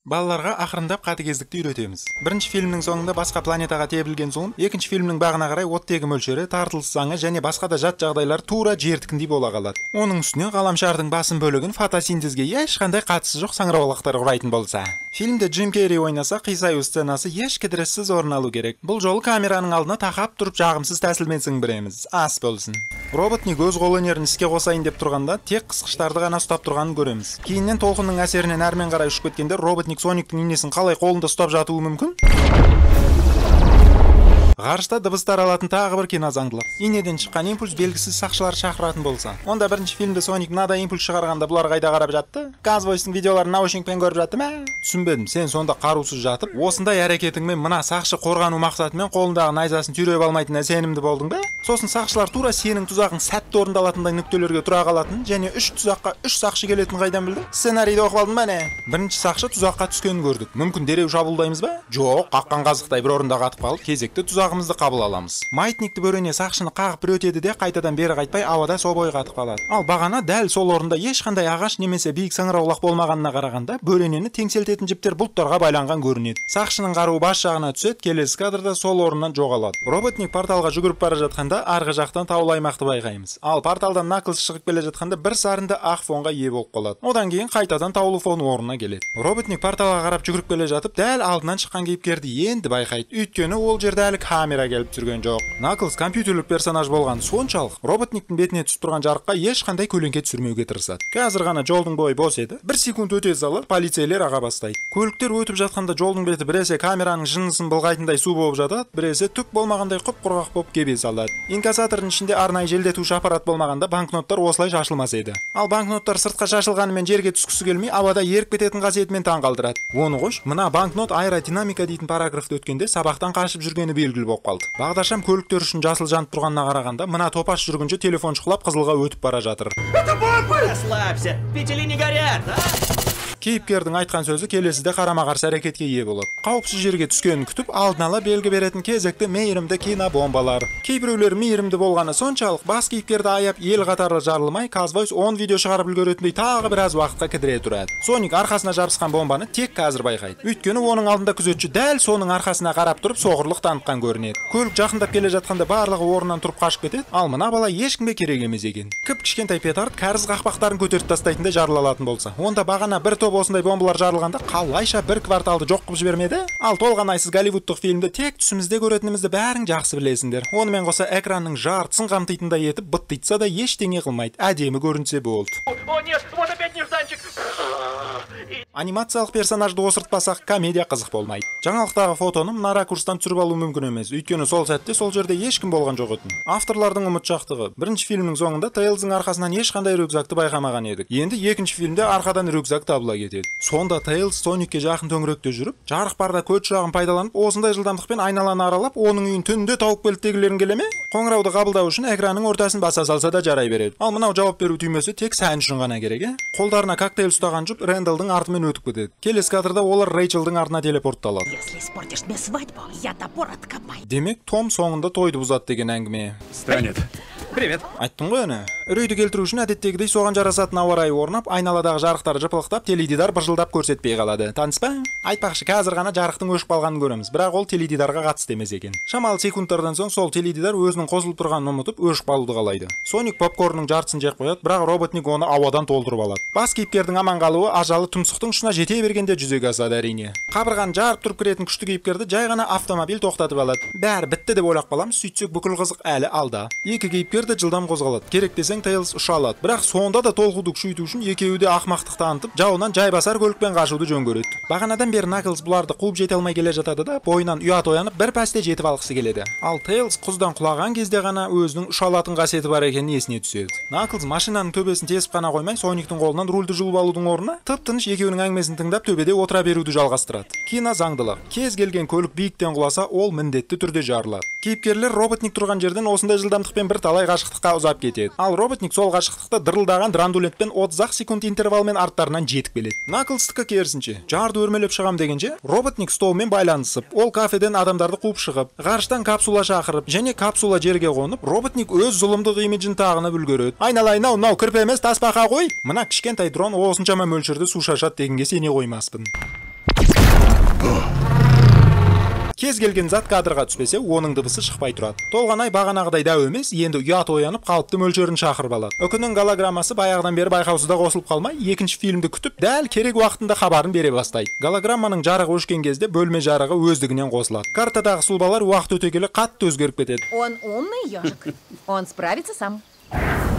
Балаларға ақырындап қатыгездікті үйретеміз. Бірінші фильмнің соңында басқа планетаға тебілген зұлым, екінші фильмнің бағына қарай оттегі мөлшері, тартылыс заңы және басқа да жат жағдайлар тура жердікіндей бола қалады. Оның үстіне ғаламшардың басым бөлігін фотосинтезге ешқандай қатысы жоқ саңырауқұлақтар құрайтын болса. Фильмде Джим Керри ойнаса, қисаю сценасы еш кідіріссіз орын алу керек. Бұл жолы камераның алдына тақап тұрып жағымсыз тәсілмен сіңбіреміз. Ас болсын. Роботник өз қол өнерін іске қосайын деп тұрғанда тек қысқыштарды ғана ұстап тұрғанын көреміз. Кейіннен толқынның әсерінен әрмен қарай ұшып кеткенде роботник Сониктің инесін қалай қолында ұстап жатуы мүмкін? Ғарышта дыбыс таралатын тағы бір кинозаңдылық. Инеден шыққан импульс белгісіз сақшылар шақыратын болса. Онда бірінші фильмде Соник мынадай импульс шығарғанда бұлар қайда қарап жатты? Казвойстың видеоларын наушникпен көріп жатты ма? Түсінбедім, сен сонда қарусыз жатып, осындай әрекетіңмен мына сақшы қорғану мақсатымен қолындағы найзасын түйреп алмайтынына сенімді болдың ба? Сосын сақшылар тура сенің тұзағың сәтті орындалатындай нүктелерге тұра қалатын және 3 тұзаққа 3 сақшы келетінін қайдан білдің? Сценарийді оқып алдың ба не? Бірінші сақшы тұзаққа түскенін көрдік. Мүмкін дереу шабуылдаймыз ба? Жоқ, қаққан қазықтай бір орында қатып қалып, кезекті тұзағымызды қабыл аламыз. Маятникті бөрене сақшыны қағып бір өтеді де қайтадан бері қайтпай ауада со бойы қатып қалады. Ал бағана дәл сол орында ешқандай ағаш немесе биік саңырауқұлақ болмағанына қарағанда бөренені теңселтетін жіптер бұлттарға байланған көрінеді. Сақшының қаруы бас жағына түседі, келесі кадрда сол орыннан жоғалады. Роботник порталға жүгіріп бара жатқанда арғы жақтан таулы аймақты байқаймыз. Ал порталдан Наклз шығып келе жатқанда бір сарынды ақ фонға ие болып қалады. Одан кейін қайтадан таулы фон орнына келеді. Роботник порталға қарап жүгіріп келе жатып, дәл алдынан шыққан кейіпкерді енді байқайды. Өйткені ол жерде әлі камера келіп түсірген жоқ. Наклз компьютерлік персонаж болған соншалық, роботниктің бетіне түсіп тұрған жарыққа ешқандай көлеңке түсірмеуге тырысады. Қазір ғана жолдың бойы бос еді. Бір секунд өте сала полицейлер аға бастайды. Көліктер өтіп жатқанда жолдың беті біресе камераның жынысын былғайтындай су болып жатады, біресе түк болмағандай құп-құрғақ болып кебе салады. Инкассатордың ішінде арнайы желдетуші аппарат болмағанда банкноттар осылай шашылмас еді. Ал банкноттар сыртқа шашылғанымен жерге түскісі келмей, ауада еріп кететін қасиетімен таң қалдырады. Оны қош, мына банкнот аэродинамика дейтін параграфты өткенде сабақтан қашып жүргені белгілі болып қалды. Бағдаршам көліктер үшін жасыл жанып тұрғанына қарағанда, мына топас жүргінші телефон шұқылап қызылға өтіп бара жатыр. Расслабься, фитили не горят, а? Кейіпкердің айтқан сөзі келесіде қарама-қарсы әрекетке ие болады. Қауіпсіз жерге түскенін күтіп, алдын ала белгі беретін кезекті мейірімді кинобомбалар. Кейбіреулер мейірімді болғаны соншалық, бас кейіпкерді аяп ел қатарлы жарылмай, Казвойс 10 видео шығарып үлгеретіндей тағы біраз уақытқа кідіре тұрады. Соник арқасына жабысқан бомбаны тек қазір байқайды. Өйткені оның алдында күзетші дәл соның арқасына қарап тұрып соғырлық танытқан көрінеді. Көлік жақындап келе жатқанда барлығы орнынан тұрып қашып кетеді, ал мына бала ешкімге керек емес екен. Кіп-кішкентай петард кәріз қақпақтарын көтеріп тастайтындай жарыла алатын болса, онда бағана бір топ осындай бомбалар жарылғанда қалайша бір кварталды жоқ қылып жібермеді? Ал толған айсыз голливудтық фильмді тек түсімізде көретінімізді бәрің жақсы білесіңдер. Онымен қоса экранның жартысын қамтитындай етіп быттитса да ештеңе қылмайды. Әдемі көрінсе болды. О, нет, вот опять нежданчик. Анимациялық персонажды осыртпасақ, комедия қызық болмайды. Жаңалықтағы фотоны мына ракурстан түсіріп алу мүмкін емес. Өйткені сол сәтте сол жерде ешкім болған жоқ еді. Авторлардың ұмытшақтығы. Бірінші фильмнің соңында Тейлздың арқасынан ешқандай рюкзакты байқамаған едік. Енді екінші фильмде арқадан рюкзак табыла кетеді. Сонда Тейлз Соникке жақын төңіректе жүріп, жарық барда көз шырағын пайдаланып, осындай жылдамдықпен айналаны аралап, оның үйін түнде тауып келді дегілерің келе ме? Қоңырауды қабылдау үшін экранның ортасын баса салса да жарай береді. Ал мынау жауап беру түймесі тек сән үшін ғана керек, е? Қолдарына коктейль ұстаған жұп Рэндалдың артымен өтіп кетеді. Келесі кадрда олар Рейчелдің артына телепортталады. Если испортишь мне свадьбу, я топор откопаю. Демек, Том соңында тойды бұзады деген әңгіме. Станет. Привет. Айттым ғой әне. Үрейді келтіру үшін әдеттегідей соған жарасатын ауа райы орнап, айналадағы жарықтары жыпылықтап, теледидар быжылдап көрсетпей қалады. Таныс па? Айтпақшы, қазір ғана жарықтың өшіп қалғанын көреміз, бірақ ол теледидарға қатысты емес екен. Шамалы секундтардан соң сол теледидар өзінің қосылып тұрғанын ұмытып, өшіп қалуды қалайды. Соник попкорнның жартысын жеп қояды, бірақ роботник оны ауадан толтырып алады. Бас кейіпкердің аман қалуы ажалы тұмсықтың ұшына жете бергенде жүзеге асады әрине. Қабырғаны жарып тұрып кіретін күшті кейіпкерді жай ғана автомобиль тоқтатып алады. Бәрі бітті деп ойлап қаламыз, сөйтсек бүкіл қызық әлі алда. Екі кейіпкер де жылдам қозғалады. Керек десең Тейлз ұша алады. Бірақ сонда да толқуды күшейту үшін екеуі де ақмақтық танытып, жауынан жайбасар көлікпен қашуды жөн көреді. Бағанадан бері Наклз бұларды қуып жете алмай келе жатады да, бойынан ұят оянып бір пәсте жетіп алғысы келеді. Ал Тейлз құздан құлаған кезде ғана өзінің ұша алатын қасиеті бар екенін есіне түседі. Наклз машинаның төбесін тесіп қана қоймай, Сониктің қолынан рульді жұлып алудың орнына тып-тыныш екеуінің әңгімесін тыңдап төбеде отыра беруді жалғастырады. Кино заңдылық. Кез келген көлік биіктен құласа, ол міндетті түрде жарылады. Кейіпкерлер роботник тұрған жерден осындай жылдамдықпен бір талай қашықтыққа ұзап кетеді. Ал роботник сол қашықтықты дырылдаған драндулетпен 30 секунд интервалмен арттарынан жетіп келеді. Наклстікі керісінше, жарды өрмелеп шығам дегенше, роботник столмен байланысып, ол кафеден адамдарды қуып шығып, ғарыштан капсула шақырып, және капсула жерге қонып, роботник өз зұлымдық имиджін тағынып үлгереді. Айналайын ау, мынау кірпі емес, тасбақа ғой. Мына кішкентай дрон осыншама мөлшерде су шашады дегенге сене қоймаспын. Кез келген зат кадрға түспесе, оның дыбысы шықпай тұрады. Толғанай бағанағыдай дәу емес, енді ұят оянып қалыпты мөлшерін шақырып алады. Үкінің голограммасы баяғыдан бері байқаусызда қосылып қалмай, екінші фильмді күтіп, дәл керек уақытында хабарын бере бастайды. Голограмманың жарығы өшкен кезде бөлме жарығы өздігінен қосылады. Картадағы сұлбалар уақыт өте келе қатты өзгеріп кетеді. Он умный ежик. Он справится сам.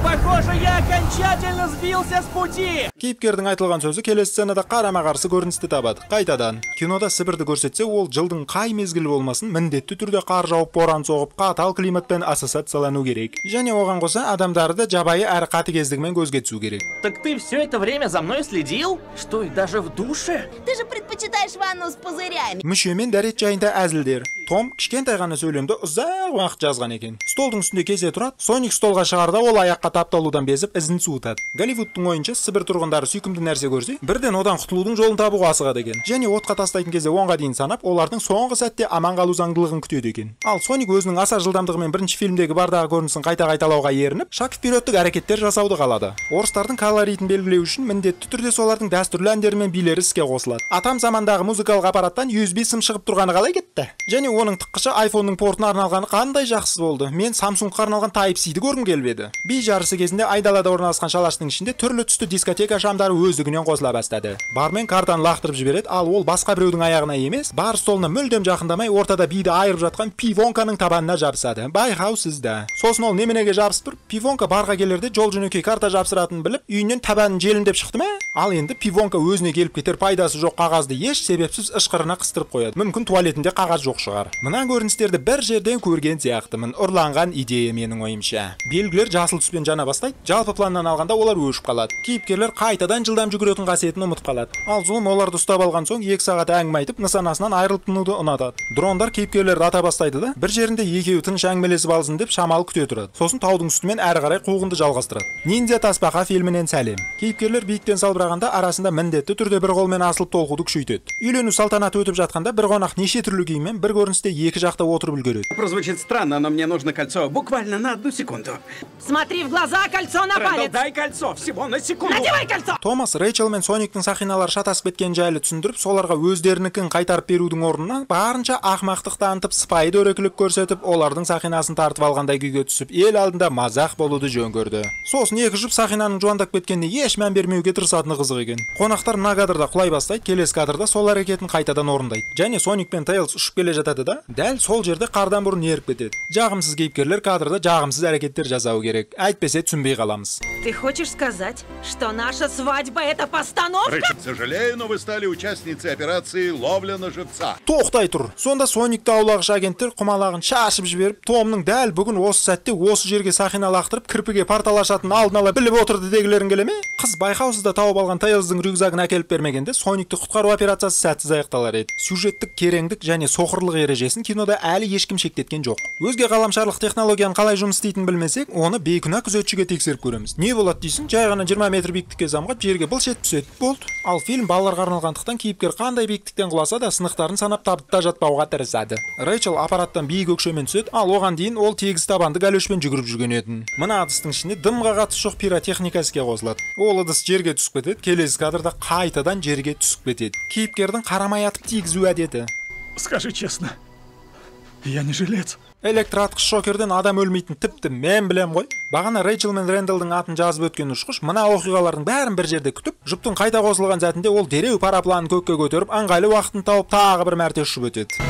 Похоже, я окончательно сбился с пути. Кейіпкердің айтылған сөзі келесі сценада қарама-қарсы көріністі табады. Қайтадан. Кинода Сібірді көрсетсе, ол жылдың қай мезгілі болмасын, міндетті түрде қар жауып, боран соғып, қатал климатпен ассоциациялану керек. Және оған қоса адамдары да жабайы әрі қатыгездігімен көзге түсу керек. Так ты все это время за мной следил? Что, и даже в душе? Ты же предпочитаешь ванну с пузырями. Мүше мен дәрет жайында әзілдер. Том кішкентай ғана сөйлемді ұзақ уақыт жазған екен. Столдың үстінде кесе тұрады, Соник столға шығарда ол аяққа тапталудан безіп ізін суытады. Голливудтың ойынша Сібір тұрғындары сүйкімді нәрсе көрсе, бірден одан құтылудың жолын табуға асығады екен. Және отқа тастайтын кезде 10-ға дейін санап, олардың соңғы сәтте аман қалу заңдылығын күтеді екен. Ал Соник өзінің аса жылдамдығымен бірінші фильмдегі бардағы көрінісін қайта қайталауға ерініп, шаг впередтік әрекеттер жасауды қалады. Орыстардың колоритін белгілеу үшін міндетті түрде солардың дәстүрлі әндері мен билері іске қосылады. Атам замандағы музыкалық аппараттан USB сым шығып тұрғаны қалай кетті? Және оның тыққышы iPhone'ның портына арналғаны қандай жақсы болды. Мен Samsung-қа арналған Type-C-ді көргім келіп еді. Би жарысы кезінде айдалада орналасқан шалаштың ішінде түрлі түсті дискотека шамдары өздігінен қосыла бастады. Бармен картаны лақтырып жібереді, ал ол басқа біреудің аяғына емес, бар столына мүлдем жақындамай ортада биді айырып жатқан Пивонканың табанына жабысады. Байқаусызда. Сосын ол неменеге жабысып тұр? Пивонка барға келерде жол жөнекей карта жабысыратынын біліп, үйінен табанын желімдеп шықты ма? Ал енді Пивонка өзіне келіп кетер пайдасы жоқ қағазды еш себепсіз ышқырына қыстырып қояды. Мүмкін туалетінде қағаз жоқ шығар. Мына көріністерді бір жерден көрген сияқтымын. Ұрланған идея менің ойымша. Белгілер жасыл түспен жана бастайды, жалпы планнан алғанда олар өшіп қалады. Кейіпкерлер қайтадан жылдам жүгіретін қасиетін ұмытып қалады. Ал зұлым оларды ұстап алған соң 2 сағат әңгіме айтып, нысанасынан айырылып тынуды ұнатады. Дрондар кейіпкерлерді ата бастайды да, бір жерінде екеуі тыныш әңгімелесіп алсын деп шамалы күте тұрады. Сосын таудың үстімен әрі қарай қуғынды жалғастырады. Ниндзя тасбақа фильмінен сәлем. Кейіпкерлер биіктен салбырағанда арасында міндетті түрде бір қолмен асылып толқуды күшейтеді. Үйлену салтанаты өтіп жатқанда бір қонақ неше түрлі киіммен бір көріністе екі жақта отырып үлгереді. Прозвучит странно, но мне нужно кольцо буквально на 1 секунду. Смотри в глаза, кольцо на палец. Дай кольцо, всего на секунду. Надевай кольцо! Томас, Рэйчел мен Сониктің сақиналары шатасып кеткен жайлы түсіндіріп, соларға өздерінікін қайтарып берудің орнына барынша ақмақтық танытып, сыпайы дөрекілік көрсетіп, олардың сақинасын тартып алғандай күйге түсіп, ел алдында мазақ болуды жөн көрді. Сосын екі жұп сақинаның жуандап кеткеніне еш мән бермеуге тырысатыны қызық екен. Қонақтар мына кадрда құлай бастайды, келесі кадрда сол әрекетін қайтадан орындайды. Және Соник пен Тейлз ұшып келе жатады да, дәл сол жерде қардан бұрын еріп кетеді. Жағымсыз кейіпкерлер кадрда жағымсыз әрекеттер жасау керек. Әйтпесе түсінбей қаламыз. Ты хочешь сказать, что наша свадьба это постановка? Рэйчел, сожалею, но вы стали участницей операции «Ловля на живца». Тоқтай тұр. Сонда Соникті аулағыш агенттер құмалағын шашып жіберіп, Томның дәл бүгін осы сәтте осы жерге сақина лақтырып, кірпіге портал ашатынын алдын ала біліп отырды дегілерің келе ме? Қыз байқаусызда тауып алған Тейлздың рюкзагын әкеліп бермегенде Соникті құтқару операциясы сәтсіз аяқталар еді. Сюжеттік кереңдік және соқырлық ережесін кинода әлі ешкім шектеткен жоқ. Өзге ғаламшарлық технологияның қалай жұмыс істейтінін білмесек, оны бейкүнә күзетшіге тексеріп көреміз. Не болады дейсің, жай ғана 20 метр биіктікке самғап, жерге былш етіп түседі. Болды. Ал фильм балаларға арналғандықтан кейіпкер қандай биіктіктен құласа да сынықтарын санап табытта жатпауға тырысады. Рэйчел аппараттан биік өкшемен түседі, ал оған дейін ол тегіс табанды галошпен жүгіріп жүрген еді. Мына ыдыстың ішінде дымға қатысы жоқ пиротехника іске қосылады. Ол ыдыс жерге түсіп кетеді, келесі кадрда қайтадан жерге түсіп кетеді. Кейіпкердің қарамай атып тигізу әдеті. Скажи честно, я не жилец. Электроатқыш шокерден адам өлмейтін тіпті мен білем ғой. Бағана Рэйчел мен Рэндалдың атын жазып өткен ұшқыш мына оқиғалардың бәрін бір жерде күтіп, жұптың қайта қосылған сәтінде ол дереу парапланын көкке көтеріп, ыңғайлы уақытын тауып тағы бір мәрте ұшып өтеді.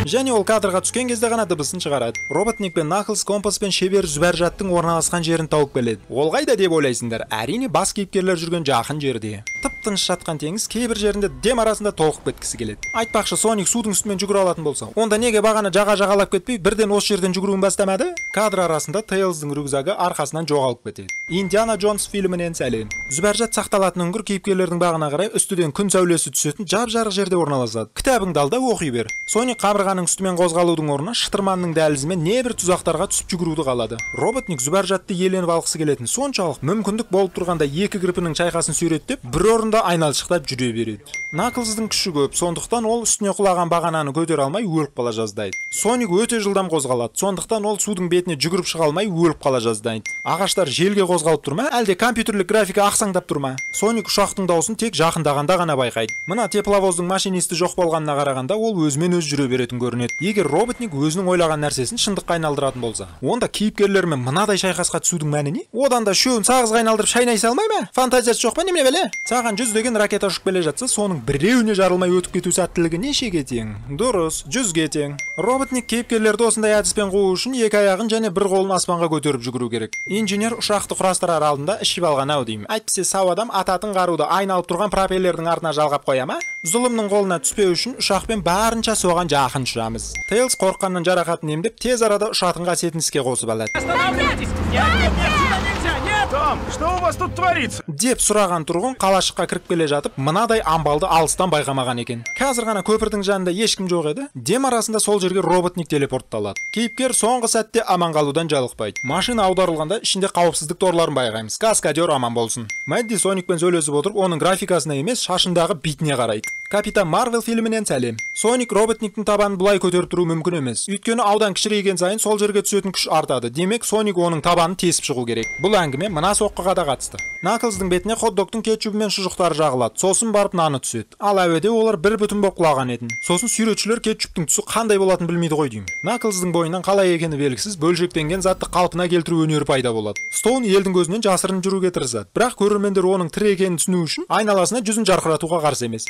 Және ол кадрға түскен кезде ғана дыбысын шығарады. Роботник пен Наклз компаспен шебер зүбәржаттың орналасқан жерін тауып келеді. Ол қайда деп ойлайсыңдар? Әрине бас кейіпкерлер жүрген жақын жерде. Тып-тыныш жатқан теңіз кейбір жерінде дем арасында толқып кеткісі келеді. Айтпақшы, Соник судың үстімен жүгіре алатын болса, онда неге бағана жаға жағалап кетпей, бірден осы жерден жүгіруін бастамады? Кадр арасында Тейлздың рюкзагы арқасынан жоғалып кетеді. Индиана Джонс фильмінен сәлем. Зүбәржат сақталатын үңгір кейіпкерлердің бағына қарай үстіден күн сәулесі түсетін жап-жарық жерде орналасады. Кітабыңды ал да оқи бер. Соник қабырғаның үстімен қозғалудың орнына шытырманның дәлізімен небір тұзақтарға түсіп жүгіруді қалады. Роботник зүбәржатты иеленіп алғысы келетін соншалық мүмкіндік болып тұрғанда екі кірпінің шайқасын суреттеп, бір бір орында айналшықтап жүре береді. Наклздың күші көп, сондықтан ол үстіне құлаған бағананы көтере алмай өліп қала жаздайды. Соник өте жылдам қозғалады, сондықтан ол судың бетіне жүгіріп шыға алмай өліп қала жаздайды. Ағаштар желге қозғалып тұр ма, әлде компьютерлік графика ақсаңдап тұр ма? Соник ұшақтың даусын тек жақындағанда ғана байқайды. Мына тепловоздың машинисті жоқ болғанына қарағанда ол өзімен өзі жүре беретін көрінеді. Егер Роботник өзінің ойлаған нәрсесін шындыққа айналдыратын болса, онда кейіпкерлермен мынадай шайқасқа түсудің мәні не? Одан да шөуін сағызға айналдырып шайнай салмай ма? Фантазиясы жоқ па немене бәле? Саған 100-деген ракета ұшып келе жатса, соның біреуіне жарылмай өтіп кету сәттілігі нешеге тең? Дұрыс, 100-ге тең. Роботник кейіпкерлерді осындай әдіспен қуу үшін екі аяғын және бір қолын аспанға көтеріп жүгіру керек. Инженер ұшақты құрастырар алдында ішіп алған ау деймін. Әйтпесе сау адам ататын қаруды айналып тұрған пропеллердің артына жалғап қоя ма? Зұлымның қолына түспеу үшін ұшақпен барынша соған жақын ұшамыз. Тейлз қорыққаннан жарақатын емдеп, тез арада ұшатын қасиетін іске қосып алады. Останавливайтесь! Нет, нет, нет, сюда нельзя! Нет! Том, что у вас тут творится? Деп сұраған тұрғын қалашыққа кіріп келе жатып, мынадай амбалды алыстан байқамаған екен. Қазір ғана көпірдің жанында ешкім жоқ еді. Дем арасында сол жерге Роботник телепортталады. Кейіпкер соңғы сәтте аман қалудан жалықпайды. Машина аударылғанда ішінде қауіпсіздік торларын байқаймыз. Каскадер аман болсын. Мэдди Соникпен сөйлесіп отырып, оның графикасына емес, шашындағы битіне қарайды. Капитан Марвел фильмінен сәлем. Соник Роботниктің табанын бұлай көтеріп тұру мүмкін емес. Өйткені аудан кішірейген сайын сол жерге түсетін күш артады. Демек, Соник оның табанын тесіп шығу керек. Бұл әңгіме мына соққыға да қатысты. Наклздың бетіне хот-догтың кетчубы мен шұжықтары жағылады. Сосын барып наны түседі. Ал әуеде олар бір бүтін боп құлаған етін. Сосын суретшілер кетчуптың түсі қандай болатынын білмейді ғой деймін. Наклздың бойынан қалай екені белгісіз бөлшектенген затты қалпына келтіру өнері пайда болады. Стоун елдің көзінен жасырын жүруге тырысады. Бірақ көрермендер оның тірі екенін түсіну үшін айналасына жүзін жарқыратуға қарсы емес.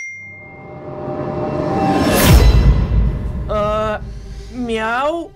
Мяу.